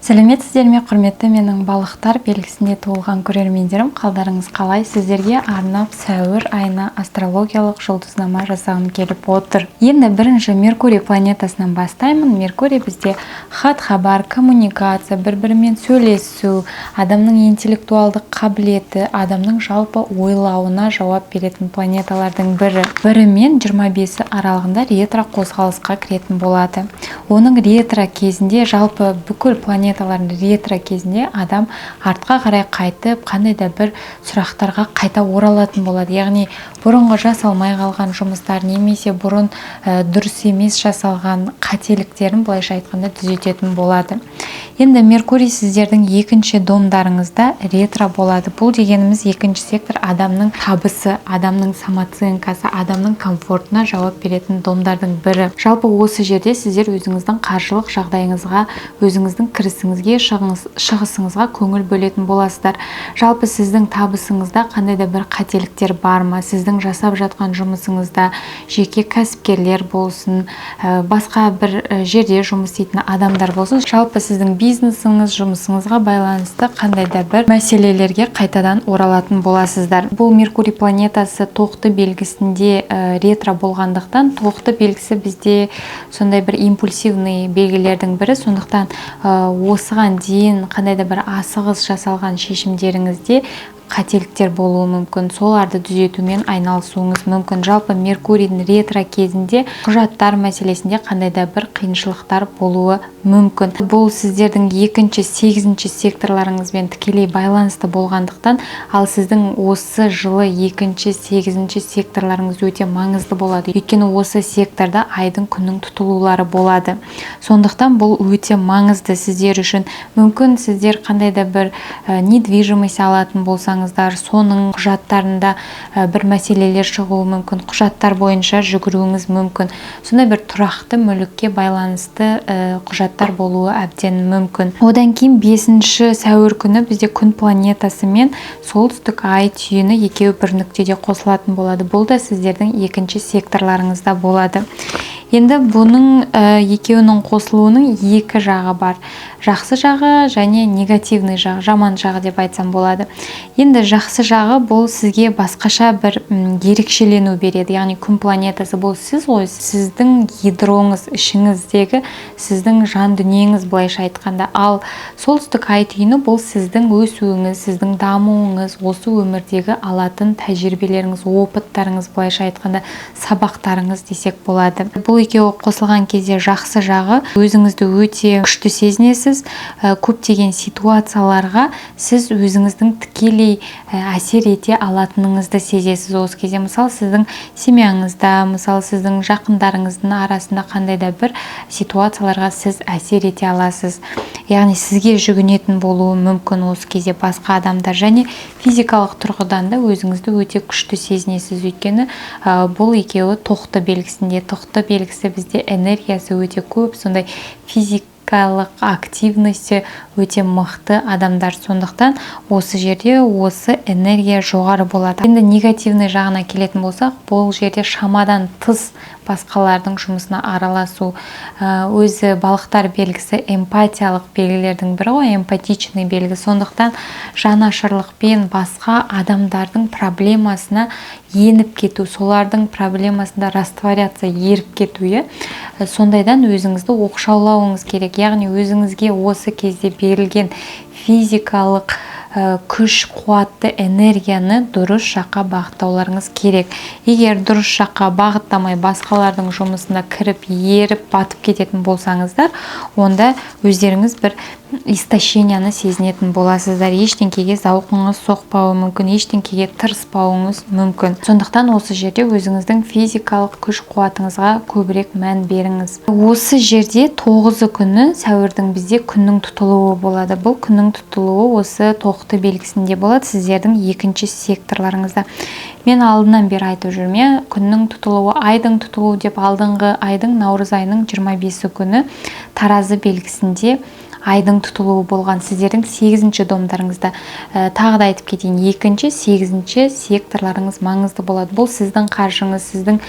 Сәлеметсіздер ме, құрметті менің Балықтар белгісінде туылған көрермендерім! Қалдарыңыз қалай? Сіздерге арнап сәуір айына астрологиялық жұлдызнама жасағым келіп отыр. Енді бірінші Меркурий планетасынан бастаймын. Меркурий бізде хат хабар, коммуникация, бір бірімен сөйлесу, адамның интеллектуалдық қабілеті, адамның жалпы ойлауына жауап беретін планеталардың бірі. 1 мен 25-і аралығында ретро қозғалысқа кіретін болады. Оның ретро кезінде, жалпы бүкіл планеталардың ретро кезінде адам артқа қарай қайтып, қандай да бір сұрақтарға қайта оралатын болады. Яғни бұрынғы жасалмай қалған жұмыстар немесе бұрын дұрыс емес жасалған қателіктерін, былайша айтқанда, түзететін болады. Енді Меркурий сіздердің екінші домдарыңызда ретро болады. Бұл дегеніміз екінші сектор адамның табысы, адамның самооценкасы, адамның комфортына жауап беретін домдардың бірі. Жалпы осы жерде сіздер өзіңіздің қаржылық жағдайыңызға, өзіңіздің кірісіңізге, шығысыңызға көңіл бөлетін боласыздар. Жалпы сіздің табысыңызда қандай да бір қателіктер бар ма, сіздің жасап жатқан жұмысыңызда, жеке кәсіпкерлер болсын, басқа бір жерде жұмыс істейтін адамдар болсын, жалпы сіздің бизнесіңіз, жұмысыңызға байланысты қандай да бір мәселелерге қайтадан оралатын боласыздар. Бұл Меркурий планетасы Тоқты белгісінде ретро болғандықтан, Тоқты белгісі бізде сондай бір импульсивный белгілердің бірі. Сондықтан осыған дейін қандай да бір асығыс жасалған шешімдеріңізде қателіктер болуы мүмкін, соларды түзетумен айналысуыңыз мүмкін. Жалпы Меркурийдің ретро кезінде құжаттар мәселесінде қандай да бір қиыншылықтар болуы мүмкін. Бұл сіздердің екінші, сегізінші секторларыңызбен тікелей байланысты болғандықтан, ал сіздің осы жылы екінші, сегізінші секторларыңыз өте маңызды болады, өйткені осы секторда айдың, күннің тұтылулары болады. Сондықтан бұл өте маңызды сіздер үшін. Мүмкін, сіздер қандай да бір недвижимость алатын болсаңыздар, соның құжаттарында бір мәселелер шығуы мүмкін, құжаттар бойынша жүгіруіңіз мүмкін. Сондай бір тұрақты мүлікке байланысты құжаттар болуы әбден мүмкін. Одан кейін 5 сәуір күні бізде Күн планетасы мен Солтүстік Ай түйіні екеуі бір нүктеде қосылатын болады. Бұл да сіздердің екінші секторларыңызда болады. Енді бұның екеуінің қосылуының екі жағы бар: жақсы жағы және негативный жағы, жаман жағы деп айтсам болады. Енді жақсы жағы: бұл сізге басқаша бір ерекшелену береді. Яғни Күн планетасы бұл сіз ғой, сіздің ядроңыз, ішіңіздегі сіздің жан дүниеңіз, былайша айтқанда. Ал Солтүстік Ай түйіні бұл сіздің өсуіңіз, сіздің дамуыңыз, осы өмірдегі алатын тәжірибелеріңіз, опыттарыңыз, былайша айтқанда, сабақтарыңыз десек болады. Бұл екеуі қосылған кезде жақсы жағы: өзіңізді өте күшті сезінесіз, көптеген ситуацияларға сіз өзіңіздің тікелей әсер ете алатыныңызды сезесіз осы кезде. Мысалы, сіздің семьяңызда, мысалы, сіздің жақындарыңыздың арасында қандай да бір ситуацияларға сіз әсер ете аласыз, яғни сізге жүгінетін болуы мүмкін осы кезде басқа адамдар. Және физикалық тұрғыдан да өзіңізді өте күшті сезінесіз, өйткені бұл екеуі Тоқты белгісінде. Тоқты белгісі бізде энергиясы өте көп, сондай физикалық активности өте мықты адамдар. Сондықтан осы жерде осы энергия жоғары болады. Енді негативный жағына келетін болсақ, бұл жерде шамадан тыс басқалардың жұмысына араласу. Өзі Балықтар белгісі эмпатиялық белгілердің бірі ғой, эмпатичный белгі. Сондықтан жанашырлықпен басқа адамдардың проблемасына еніп кету, солардың проблемасында растворяться, еріп кету, иә, сондайдан өзіңізді оқшаулауыңыз керек. Яғни өзіңізге осы кезде берілген физикалық күш қуатты, энергияны дұрыс жаққа бағыттауларыңыз керек. Егер дұрыс жаққа бағыттамай, басқалардың жұмысына кіріп, еріп, батып кететін болсаңыздар, онда өздеріңіз бір истощенияны сезінетін боласыздар, ештеңкеге зауқыңыз соқпауы мүмкін, ештеңкеге тырыспауыңыз мүмкін. Сондықтан осы жерде өзіңіздің физикалық күш қуатыңызға көбірек мән беріңіз. Осы жерде 9 күні сәуірдің бізде Күннің тұтылуы болады. Бұл Күннің тұтылуы осы Тоқты белгісінде болады, сіздердің екінші секторларыңызда. Мен алдынан бері айтып жүрмін, иә, Күннің тұтылуы, Айдың тұтылуы деп. Алдыңғы айдың, наурыз айының 25 күні Таразы белгісінде Айдың тұтылуы болған, сіздердің сегізінші домдарыңызда. Тағы да айтып кетейін, екінші, сегізінші секторларыңыз маңызды болады. Бұл сіздің қаржыңыз, сіздің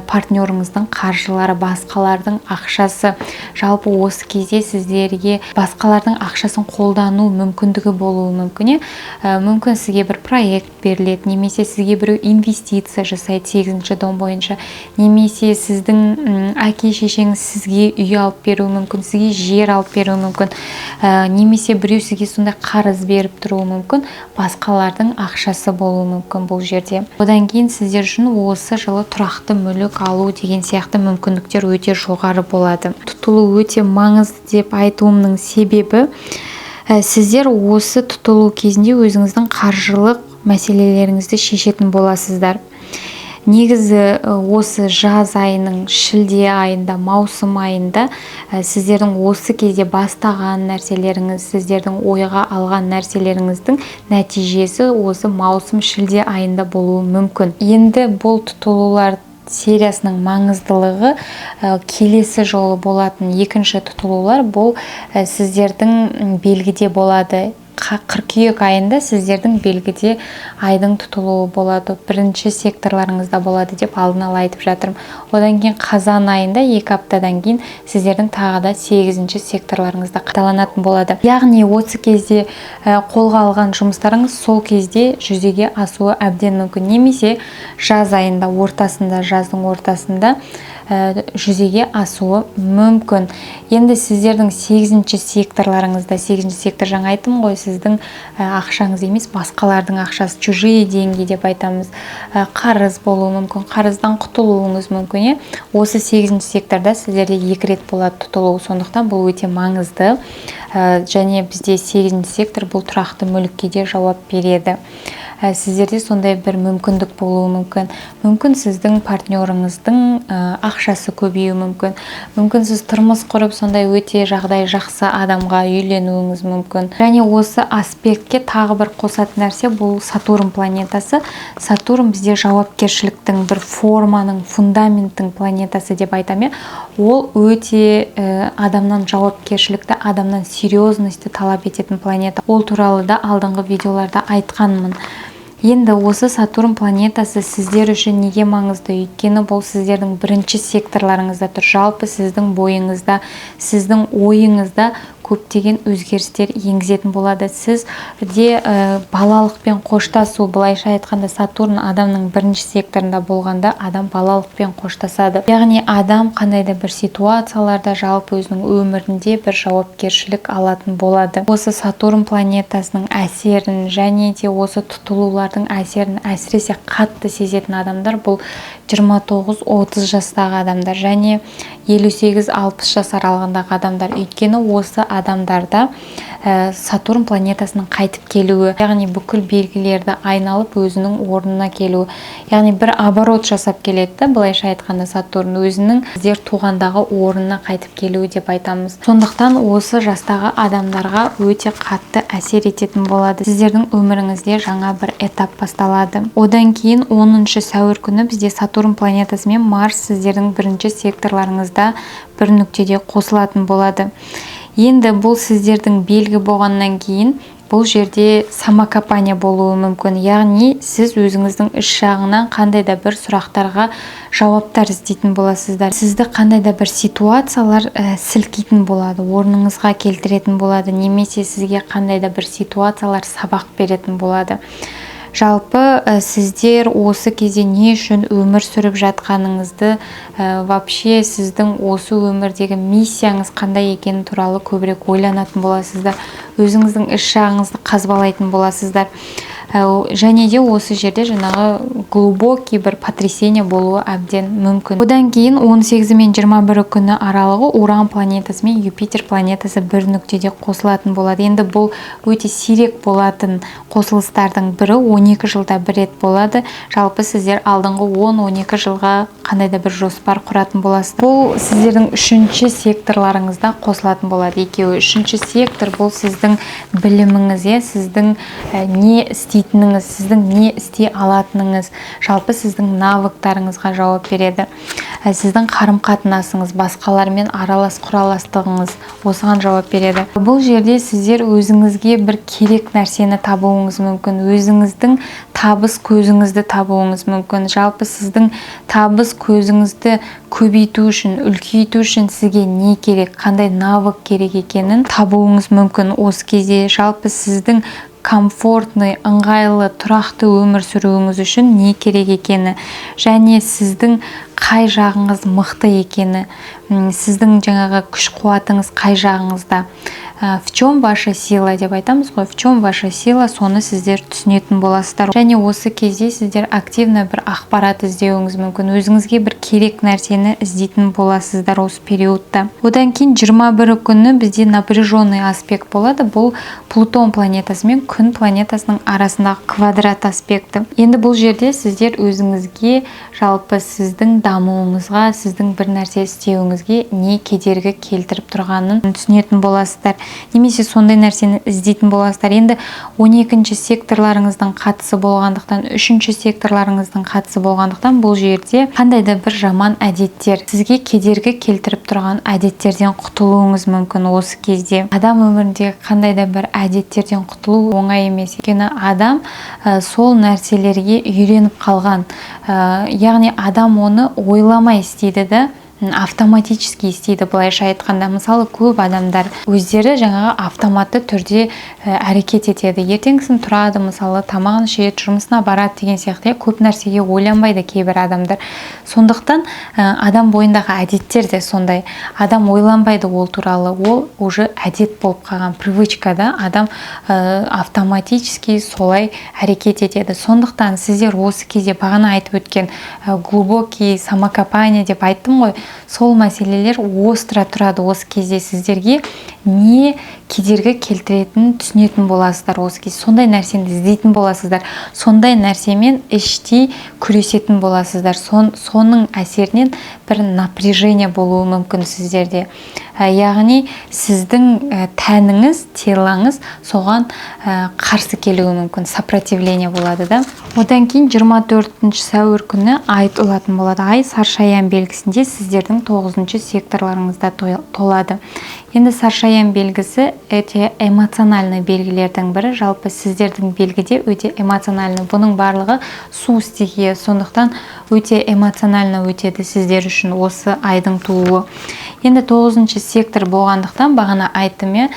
партнеріңіздің қаржылары, басқалардың ақшасы. Жалпы осы кезде сіздерге басқалардың ақшасын қолдану мүмкіндігі болуы мүмкін, иә. Мүмкін, сізге бір проект беріледі немесе сізге біреу инвестиция жасайды сегізінші дом бойынша, немесе сіздің әке шешеңіз сізге үй алып беруі мүмкін, сізге жер алып беруі мүмкін, немесе біреу сізге сондай қарыз беріп тұруы мүмкін, басқалардың ақшасы болуы мүмкін бұл жерде. Одан кейін сіздер үшін осы жылы тұрақты мүлік алу деген сияқты мүмкіндіктер өте жоғары болады. Тұтылу өте маңызды деп айтуымның себебі, сіздер осы тұтылу кезінде өзіңіздің қаржылық мәселелеріңізді шешетін боласыздар. Негізі осы жаз айының, шілде айында, маусым айында сіздердің осы кезде бастаған нәрселеріңіз, сіздердің ойға алған нәрселеріңіздің нәтижесі осы маусым, шілде айында болуы мүмкін. Енді бұл тұтылулар сериясының маңыздылығы, келесі жолы болатын екінші тұтылулар бұл сіздердің белгіде болады. Қыркүйек айында сіздердің белгіде айдың тұтылуы болады, бірінші секторларыңызда болады деп алдын ала айтып жатырмын. Одан кейін қазан айында, 2 аптадан кейін сіздердің тағы да сегізінші секторларыңызда қайталанатын болады. Яғни осы кезде қолға алған жұмыстарыңыз сол кезде жүзеге асуы әбден мүмкін немесе жаз айында ортасында, жаздың ортасында жүзеге асуы мүмкін. Енді сіздердің сегізінші секторларыңызда, сегізінші сектор, жаңа айттым ғой, сіздің ақшаңыз емес, басқалардың ақшасы, чужие деньги деп айтамыз. Қарыз болуы мүмкін, қарыздан құтылуыңыз мүмкін, иә. Осы сегізінші секторда сіздерде екі рет болады тұтылу, сондықтан бұл өте маңызды. Және бізде сегізінші сектор бұл тұрақты мүлікке де жауап береді. Сіздерде сондай бір мүмкіндік болуы мүмкін. Мүмкін, сіздің партнеріңіздің ақшасы көбеюі мүмкін. Мүмкін, сіз тұрмыс құрып, сондай өте жағдай жақсы адамға үйленуіңіз мүмкін. Және осы аспектке тағы бір қосатын нәрсе — бұл Сатурн планетасы. Сатурн бізде жауапкершіліктің, бір форманың, фундаменттің планетасы деп айтамын, иә. Ол өте адамнан жауапкершілікті, адамнан серьезностьті талап ететін планета. Ол туралы да алдыңғы видеоларда айтқанмын. Енді осы Сатурн планетасы сіздер үшін неге маңызды? Өйткені бұл сіздердің бірінші секторларыңызда тұр. Жалпы сіздің бойыңызда, сіздің ойыңызда көптеген өзгерістер енгізетін болады. Сізде балалықпен қоштасу, былайша айтқанда, Сатурн адамның бірінші секторында болғанда, адам балалықпен қоштасады. Яғни адам қандай да бір ситуацияларда, жалпы өзінің өмірінде бір жауапкершілік алатын болады. Осы Сатурн планетасының әсерін және де осы тұтылулардың әсерін әсіресе қатты сезетін адамдар — бұл 29-30 жастағы адамдар және 58-60 жас аралығындағы адамдар. Өйткені осы адамдарда Сатурн планетасының қайтып келуі, яғни бүкіл белгілерді айналып, өзінің орнына келуі, яғни бір оборот жасап келеді да, былайша айтқанда, Сатурн өзінің сіздер туғандағы орнына қайтып келуі деп айтамыз. Сондықтан осы жастағы адамдарға өте қатты әсер ететін болады. Сіздердің өміріңізде жаңа бір этап басталады. Одан кейін 10 сәуір күні бізде Сатурн планетасы мен Марс сіздердің бірінші секторларыңызда бір нүктеде қосылатын болады. Енді бұл сіздердің белгі болғаннан кейін, бұл жерде самокопание болуы мүмкін. Яғни сіз өзіңіздің іш жағынан қандай да бір сұрақтарға жауаптар іздейтін боласыздар. Сізді қандай да бір ситуациялар сілкейтін болады, орныңызға келтіретін болады немесе сізге қандай да бір ситуациялар сабақ беретін болады. Жалпы сіздер осы кезде не үшін өмір сүріп жатқаныңызды, вообще сіздің осы өмірдегі миссияңыз қандай екені туралы көбірек ойланатын боласыздар, өзіңіздің іш жағыңызды қазбалайтын боласыздар. Және де осы жерде жаңағы глубокий бір потрясение болуы әбден мүмкін. Одан кейін 18 мен 21 күні аралығы Уран планетасы мен Юпитер планетасы бір нүктеде қосылатын болады. Енді бұл өте сирек болатын қосылыстардың бірі, 12 жылда бір рет болады. Жалпы сіздер алдыңғы 10-12 жылға қандай да бір жоспар құратын боласыздар. Бұл сіздердің үшінші секторларыңызда қосылатын болады екеуі. Үшінші сектор — бұл сіздің біліміңіз, иә, сіздің не істейтініңіз. істейтініңіз, сіздің не істей алатыныңыз, жалпы сіздің навыктарыңызға жауап береді. Сіздің қарым-қатынасыңыз, басқалармен аралас құраластығыңыз, осыған жауап береді. Бұл жерде сіздер өзіңізге бір керек нәрсені табуыңыз мүмкін, өзіңіздің табыс көзіңізді табуыңыз мүмкін. Жалпы сіздің табыс көзіңізді көбейту үшін, үлкейту үшін сізге не керек, қандай навык керек екенін табуыңыз мүмкін осы кезде. Жалпы сіздің комфортный, ыңғайлы, тұрақты өмір сүруіңіз үшін не керек екені және сіздің қай жағыңыз мықты екені, сіздің жаңағы күш қуатыңыз қай жағыңызда, в чем ваша сила деп айтамыз ғой, в чем ваша сила, соны сіздер түсінетін боласыздар. Және осы кезде сіздер активно бір ақпарат іздеуіңіз мүмкін, өзіңізге бір керек нәрсені іздейтін боласыздар осы периодта. Одан кейін 21 күні бізде напряженный аспект болады. Бұл Плутон планетасы мен Күн планетасының арасындағы квадрат аспекті. Енді бұл жерде сіздер өзіңізге, жалпы сіздің дамуыңызға, сіздің бір нәрсе істеуіңізге не кедергі келтіріп тұрғанын түсінетін боласыздар немесе сондай нәрсені іздейтін боласыздар. Енді 12 секторларыңыздың қатысы болғандықтан, үшінші секторларыңыздың қатысы болғандықтан, бұл жерде қандай да бір жаман әдеттер, сізге кедергі келтіріп тұрған әдеттерден құтылуыңыз мүмкін осы кезде. Адам өмірінде қандай да бір әдеттерден құтылу оңай емес, өйткені адам сол нәрселерге үйреніп қалған. Яғни адам оны ойламай істейді да, автоматически істейді былайша айтқанда. Мысалы, көп адамдар өздері жаңағы автоматты түрде әрекет етеді. Ертеңгісін тұрады, мысалы, тамағын ішеді, жұмысына барады деген сияқты, иә, көп нәрсеге ойланбайды кейбір адамдар. Сондықтан адам бойындағы әдеттер де сондай: адам ойланбайды ол туралы, ол уже әдет болып қалған, привычка да, адам автоматически солай әрекет етеді. Сондықтан сіздер осы кезде бағана айтып өткен глубокий самокопание деп айттым ғой, сол мәселелер остро тұрады. Осы кезде сіздерге не кедергі келтіретінін түсінетін боласыздар. Осы кезде сондай нәрсені іздейтін боласыздар, сондай нәрсемен іштей күресетін боласыздар. Соның әсерінен бір напряжение болуы мүмкін сіздерде. Яғни сіздің тәніңіз, телоңыз соған қарсы келуі мүмкін, сопротивление болады да. Одан кейін 24 сәуір күні ай толатын болады. Ай Саршаян белгісінде, сіздердің тоғызыншы секторларыңызда толады. Енді Саршаян белгісі өте эмоциональный белгілердің бірі. Жалпы сіздердің белгіде өте эмоциональный, бұның барлығы су стихия, сондықтан өте эмоционально өтеді сіздер үшін осы айдың тууы. Енді тоғызыншы сектор болғандықтан, бағана айттым, иә,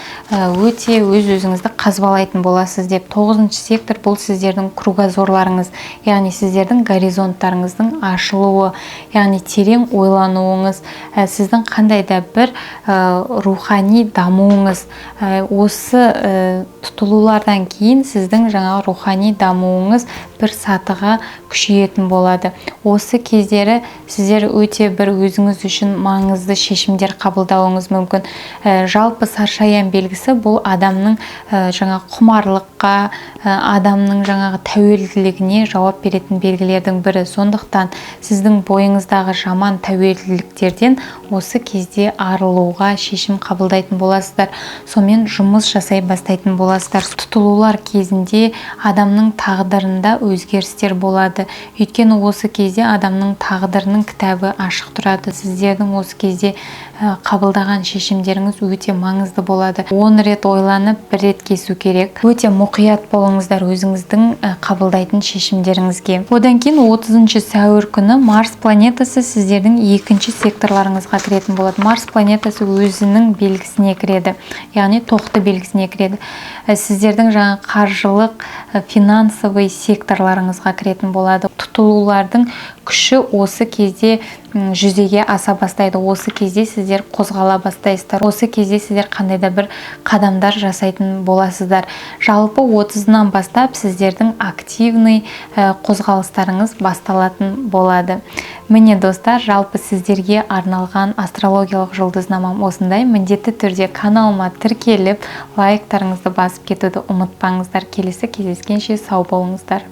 өте өз өзіңізді қазбалайтын боласыз деп. Тоғызыншы сектор — бұл сіздердің кругозорларыңыз, яғни сіздердің горизонттарыңыздың ашылуы, яғни терең ойлануыңыз, сіздің қандай да бір рухани дамуыңыз. Осы тұтылулардан кейін сіздің жаңағы рухани дамуыңыз бір сатыға күшейетін болады. Осы кездері сіздер өте бір өзіңіз үшін маңызды шешімдер қабылдауыңыз мүмкін. Жалпы Саршаян белгісі — бұл адамның жаңа құмарлыққа, адамның жаңағы тәуелділігіне жауап беретін белгілердің бірі. Сондықтан сіздің бойыңыздағы жаман тәуелділіктерден осы кезде арылуға шешім қабылдайтын боласыздар, сонымен жұмыс жасай бастайтын боласыздар. Тұтылулар кезінде адамның тағдырында өзгерістер болады, өйткені осы кезде адамның тағдырының кітабы ашық тұрады. Сіздердің осы кезде қабылдаған шешімдеріңіз өте маңызды болады. 10 рет ойланып, бір рет кесу керек. Өте мұқият болыңыздар өзіңіздің қабылдайтын шешімдеріңізге. Одан кейін 30 сәуір күні Марс планетасы сіздердің екінші секторларыңызға кіретін болады. Марс планетасы өзінің белгісіне кіреді, яғни Тоқты белгісіне кіреді. Сіздердің жаңа қаржылық, финансовый секторларыңызға кіретін болады. Тұтылулардың күші осы кезде жүзеге аса бастайды. Осы кезде сіздер қозғала бастайсыздар, осы кезде сіздер қандай да бір қадамдар жасайтын боласыздар. Жалпы 30-ынан бастап сіздердің активный қозғалыстарыңыз басталатын болады. Міне, достар, жалпы сіздерге арналған астрологиялық жұлдызнамам осындай. Міндетті түрде каналыма тіркеліп, лайктарыңызды басып кетуді ұмытпаңыздар. Келесі кездескенше сау болыңыздар.